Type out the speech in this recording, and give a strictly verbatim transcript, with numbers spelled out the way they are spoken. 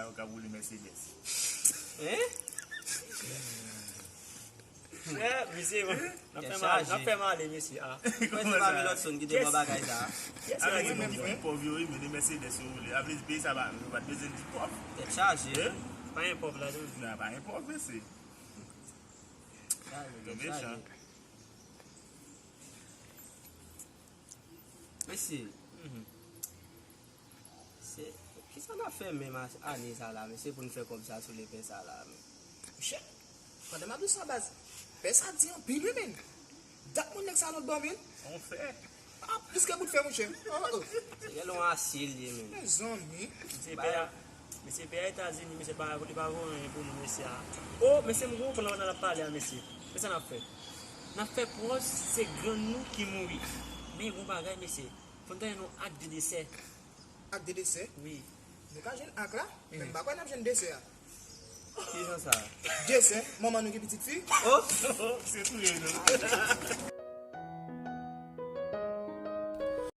Ou ka boule Mercedes. Hein? Frè, mesye, bon, n ap fè m ale, n ap fè m ale, mesye. Ah. Mwen se pa Milotson ki te ban bagay sa. Avèk se moun ki pòv yo wi, men de Mercedes yo woule. Avèk peyi sa pa, yo pa t bezwen di pòv. Tèt chaje. Pa gen pòv ladan. Nan, pa gen pòv, mesye. Chaje, Yo tèt mechan. Chaje. Mesye, se kisa n ap fè menm ane sa la, mesye, pou n fè kòb sa sou lepè sa la, men? Monchè, pandan m ap di w sa baz, pè sa di anpil wi men. Dat mwen nèg sa lòt bò men. On fè. Ah, plis ke bout fè monchè. Oh, oh. Se yon asye l ye, men. Mezanmi. Mesye pè a, mesye pè a Etazini, mesye pa, li pa voye anyen pou nou, mesye a. Oh, mesye, m konprann nan ap pale a, mesye. Men sa n ap fè? N ap fè pwòz se grann nou ki mouri. Men yon bagay, mesye. Fò n tande yon ak de desè. Ak de desè. Wi. Nou ka jwenn ak la, men m pa kwè n ap jwenn desè a. Ki jan sa? Desè, manman nou ki pitit fi. Oh! Se touye nou.